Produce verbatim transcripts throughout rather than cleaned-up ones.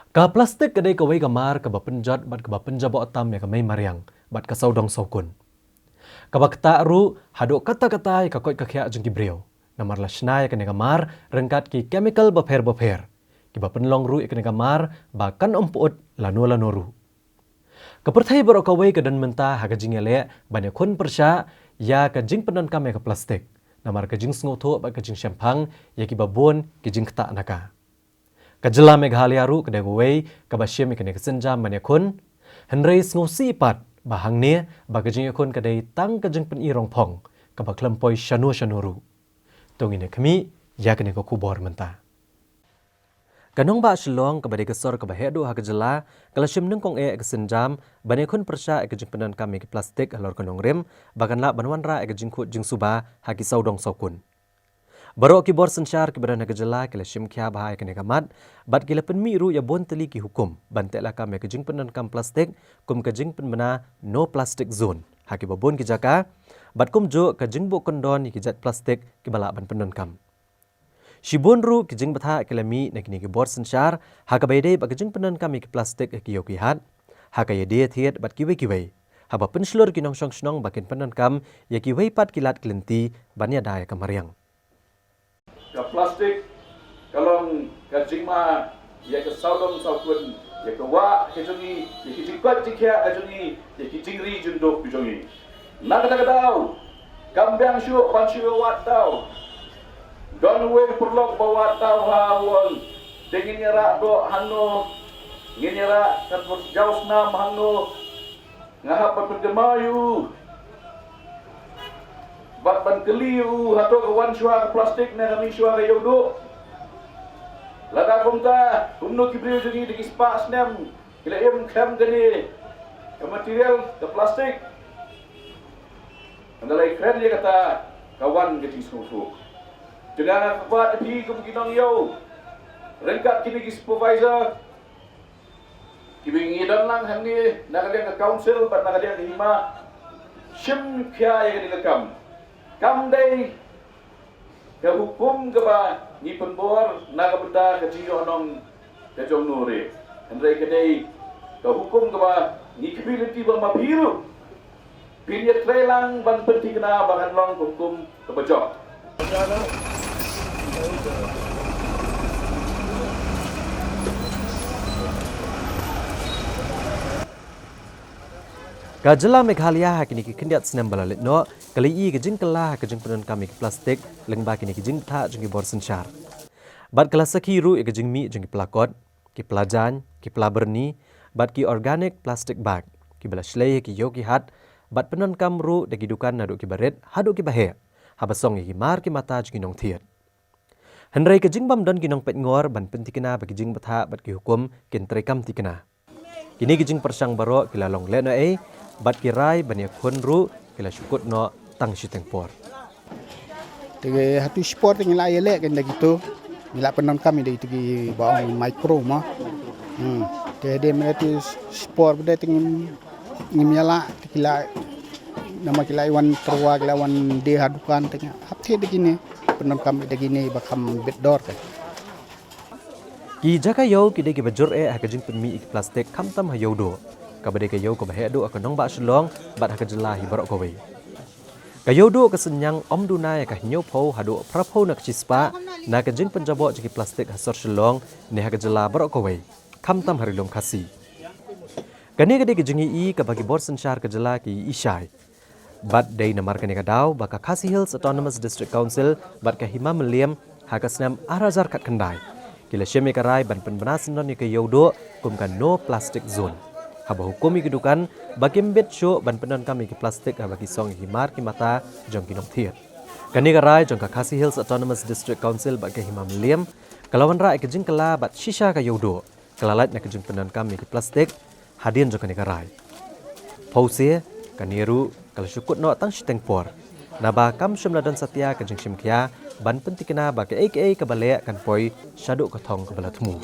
Ka plastik ka dei kawei ka mar kaba pynjot bad kaba pynjaboh tam ïa ka mei mariang bad ka sawdong sawkun. Kaba ktah ruh haduh katta katta ïa ka koit ka khiah jong ki briew. Namar la shna ïa kane ka mar ryngkat ki chemical bapher bapher, kiba pynlong ruh ïa kane ka mar ba kan ym pyut lano lano ruh. Ka pyrthei baroh kawei ka don mynta ha ka jingïaleh ban ïakhun pyrshah ïa ka jingpyndonkam ïa ka plastik, namar ka jingsngewthuh bad ka jingshemphang ïa kiba bun ki jingktah na ka. Ka jylla Meghalaya ruh ka dei kawei kaba shim ïa kane ka sienjam ban ïakhun. Hynrei sngewsih pat ba hangne ba ka jingïakhun ka dei tang ka jingpyni rongphong, kaba khlem poi shano shano ruh. To ngin ïa khmih ïa kane ka khubor mynta. Ka nongbah Shillong kaba dei ka sor kaba heh duh ha ka jylla, ka la shim nyngkong eh ïa ka sienjam ban ïakhun pyrshah ïa ka jingpyndonkam ïa ki plastik halor ka nongrim, ba kan lah ban wanrah ïa ka jingkhuid jingsuba ha ki sawdong sawkun. Baroh ki bor synshar kiba don ha ka jylla ki la shim khia bha ïa kane ka mat, bad ki la pynmih ruh ïa bun tylli ki hukum ban teh lakam ïa ka jingpyndonkam plastik, kum ka jingpynbna No Plastic Zone ha kiba bun ki jaka, bad kumjuh ka jingbuh kyndon ïa ki jait plastik kiba lah ban pyndonkam. Shibun ruh ki jingbthah ki la mih na kine ki bor synshar ha kaba ïadei bad ka jingpyndonkam ïa ki plastik ha ki ïew ki hat, ha ka ïadie thied bad kiwei kiwei, haba pynshlur ki nongshong shnong ba kin pyndonkam ïa kiwei pat ki lad ki lynti ban ïada ïa ka mariang. Ka plastik ka long ka jingma ïa ka sawdong sawkun, ïa ka wah ka jong ngi, ïa ki jingkoit jingkhiah ka jong ngi, ïa ki jingri jingduh ka jong ngi. Na kata ka daw kam biang shuh ban shu wad daw. Don uwei u paralok ba wad daw ha u ong, te ngin ïarah doh hangno, ngin ïarah kan jaw snam hangno. Nga hap ban pynkynmaw ïa u bad ban kylli ïa u, hato ka wan shuwa ka plastik ne ka mih shuwa ka ïewduh? Lada kumta, kumno ki briew jong ngi da ki spah snem ki la im khlem kane ka material, ka plastik? Ynda la ïakren ïa kata, ka wan ka jingsngewthuh. Te nga kwah ïa phi kum ki nongïew, ryngkat kine ki supervisor, kiba ngi don lang hangne na ka liang ka council bad na ka liang ka hima, shim khia ïa kane ka kam. Kam dei ka hukum kaba ngi pynbor na ka bynta ka jingïohnong ka jong no re. Hynrei ka dei ka hukum kaba ngi khmih lynti ba ma phi ruh phin ïatrei lang ban pynthikna ba kan long ka hukum kaba jop. Ka jylla Meghalaya ha kine ki khyndiat snem ba la leit noh, ka la ïohi ka jingkylla ha ka jingpyndonkam ïa ki plastik lyngba kine ki jingbthah jong ki bor synshar. Bad ka la sakhi ruh ïa ka jingmih jong ki pla kot, ki pla jaiñ, ki pla byrni, bad ki organic plastic bag, kiba la shlei ha ki ïew ki hat bad pyndonkam ruh da ki dukan naduh kiba rit haduh kiba heh, haba song ïa ki mar ki mata jong ki nongthied. Hynrei ka jingbym don ki nongpeitngor ban pynthikna ba ki jingbthah bad ki hukum kin treikam thikna. Kine ki jingpyrshang baroh ki la long lehnohei, bad ki rai ban ïakhun ruh ki la shu kut noh tang shiteng por. Te hatu shipor te ngi la ïaleh kein da kito, ngi la pyndonkam ïa da kito kiba ong micro mo. Hmm. Te hadien mynta tu shipor ba dei te ngim, ngim ïaleh te ki la, namar ki la wan tyrwa, ki la wan die ha dukan, te ngi hap thied da kine, pyndonkam ïa da kine ba kham bit dor te. Ki jaka ïew ki dei kiba jur eh ha ka jingpynmih ïa ki plastik, khamtam ha Ïewduh, kaba dei ka ïew kaba heh duh ha ka nongbah Shillong bad ha ka jylla hi baroh kawei. Ka Ïewduh ka synñiang ym duna ïa ka hynñiewphew haduh phraphew na ka shispah na ka jingpynjaboh jong ki plastik ha sor Shillong ne ha ka jylla baroh kawei, khamtam ha Ri Lum Khasi. Kane ka dei ka jingïohi kaba ki bor synshar ka jylla ki ïohi shai. Bad dei namar kane ka daw ba ka Khasi Hills Autonomous District Council bad ka Hima Mylliem ha ka snem ar hajar khatkhyndai ki la shim ïa ka rai ban pynbna syndon ïa ka Ïewduh kum ka No Plastic Zone, haba hukum ïa ki dukan ba kim bit shuh ban pyndonkam ïa ki plastik haba ki song ïa ki mar ki mata jong ki nongthied. Kane ka rai jong ka Khasi Hills Autonomous District Council bad ka Hima Mylliem ka la wanrah ïa ka jingkylla bad shisha ka Ïewduh ka la lait na ka jingpyndonkam ïa ki plastik hadien jong kane ka rai. Phewse, kane ruh ka la shu kut noh tang shiteng por, naba kam shym la don satia ka jingshim khia ban pynthikna ba kaei kaei kaba leh kan poi shaduh ka thong kaba la thmu.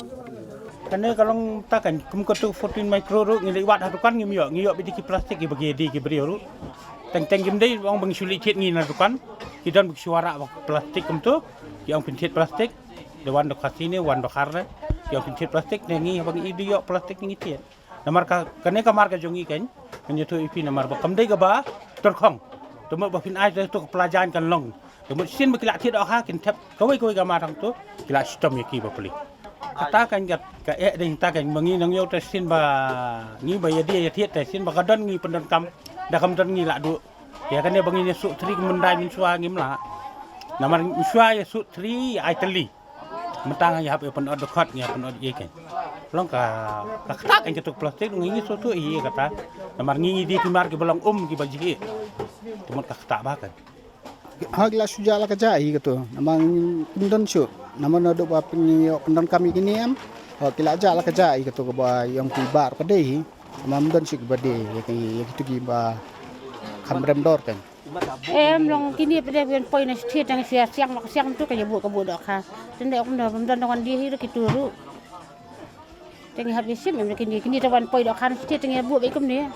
Kane ka long ta kan kum ka tu fourteen micro ruh ngi leit wad ha dukan ngim ïoh, ngi ïoh beit da ki plastik kiba ki die ki briew ruh. Teng teng kim dei ong ba ngi shu leit thied ngi na dukan, ki don ba ki shu wanrah ba plastik kumtu, ki ong pynthied plastik, da wan da Khasi ne, wan da Khar ne. Ïa kin thied plastik ne ngi, haba ngi ïoh plastik ne ngi thied. Namar ka, kane ka mar ka jong ngi kan, ngan ïathuh ïa phi namar ba kam dei kaba tyrkhong. Te mut ba phin ai te tu ka pla jaiñ kan long. Te mut sien ba ki la thied dohkha kin thep kawei kawei ka mar hangtu, ki la shitom ïa ki ba pli. Kata kan ka, ka eh dei kata kan ba ngi nang ïoh te sien ba ngi ba ïa die ïa thied te sien ba ka don ngi pyndonkam. Da kam don ngi la duh. Ïa kane ba ngi ïa sut thri mynta mynshuwa ngim lah. Namar mynshuwa ïa sut thri ïa ai tylli. Mynta ngi hap ïa pynot dkhot ngi hap pynot ïa kan. Long ka, ka kata kan ka tu ka plastik ngi sut tu ïa kata. Namar ngi ngi die ki mar kiba long um kiba jhieh. Te mut ka kata ba kan. Ha ki la shu jah la ka jah hi kato. Namar ym don shuh. Namar naduh ba pynïoh pyndonkam ïa kine em. Ha ki la jah la ka jah hi kato kaba ïong ki bar ka dei hi. Namar ym don shuh kiba die ïa ki, ïa kitu kiba kham rem dor kan. Em long kine pynban poi na stet tang sia siang mak siang tu ka ïa buh ka buh dohkha. Tynde ym don, ym don wan die hi ruh kitu ruh. Te ngi hap ïa shim em kine, kine te wan poi dohkha na stet te ngi buh beit kumne.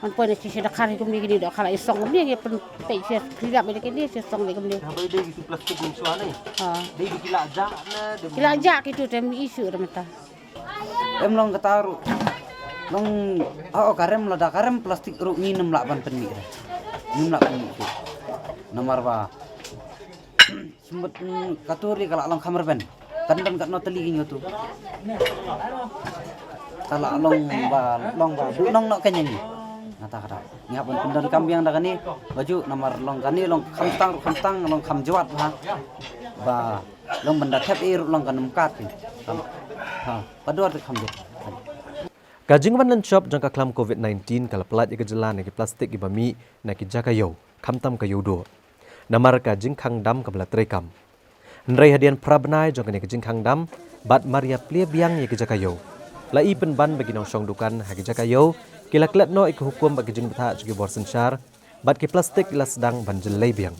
Wan poi na stet dohkha kumne kine dohkha la ïa song kumne ngi pynpeit sia khlidap beit kine sia song beit kumne. Haba dei kitu plastik mynshuwa ne. Ha. Dei ki la jah ne, dei ki la jah kitu te ym issue ruh mynta. Em long kata ruh. Long ha o ka rem lada ka rem plastik ruh ngin ym lah ban pynmih re. Ngin ym lah pynmih tu. Namar ba Symboh, mm, kato ruh ka la long kham rben. Kan don katno tylli kin kato. Ka la long ba, long ba, du nong noh ka nyangi. Ngata kata. Ngi hap ban pyndonkam biang da kane. Baju namar long kane long kham stang ruh kham stang long kham jwat ba. Ba long ban da thep ei ruh long kan ym kat kin. Kham. Ha, ka dor te kham jwat. Ka jingwan lynshop jong ka khlam covid nineteen ka la pyllait ïa ka jylla na ki plastik kiba mih na ki jaka ïew, khamtam ka ïew duh. Namar ka jingkhang dam kaba la treikam. Hynrei hadien phra bnai jong kane ka jingkhang dam, bad mar ïa plie biang ïa ki jaka ïew. La i pynban ba ki nongshong dukan ha ki jaka ïew, ki la klet noh ïa ki hukum bad ki jingbthah jong ki bor synshar, bad ki plastik ki la sdang ban jyllei biang.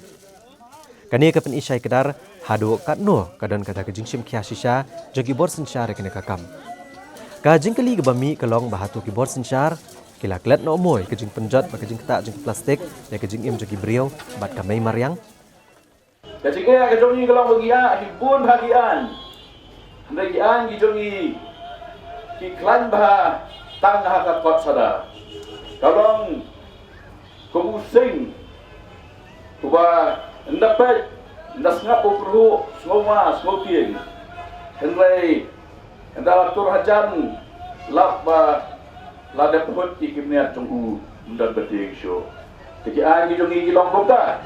Kane ka pyni shai kdar, haduh katno ka don kata ka jingshim khia shisha jong ki bor synshar ïa kane ka kam. Ka jingkylli kaba mih ka long ba hato ki bor synshar ki la klet noh mo ïa ka jingpynjot bad ka jingktah jong ki plastik ïa ka jingim jong ki briew bad ka mei mariang. Ka jingeh ka jong ngi ka long ba ngi ïa ki bun ha ki aiñ. Hynrei ki aiñ ki jong ngi ki khlaiñ bha tang ha ka kot sada. Ka long kum u sing uba ynda peit ynda sngap u kyrhuh sngew ma sngew tieng. Hynrei ynda la tur hajan lap ba la dep hut ïa ki bniat jong u ym don ba tieng shuh. Te ki aiñ ki jong ngi ki long kumta.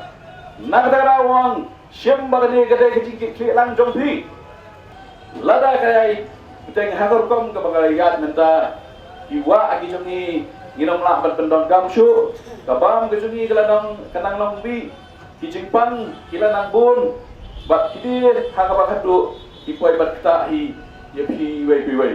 Na kata ka daw ong shim ba kane ka dei ka jingkitkhlieh lang jong phi. Lada ka ïai bteng ha ka rukom kaba ka ïaid mynta, ki wah ki jong ngi ngin ym lah ban pyndonkam shuh. Ka bam ka jong ngi ka la nang, ka nang long bih. Ki jingpang ki la nang bun. Bad ki die ha kaba khatduh ki poi bad ktah hi ïa phi iwei pa iwei.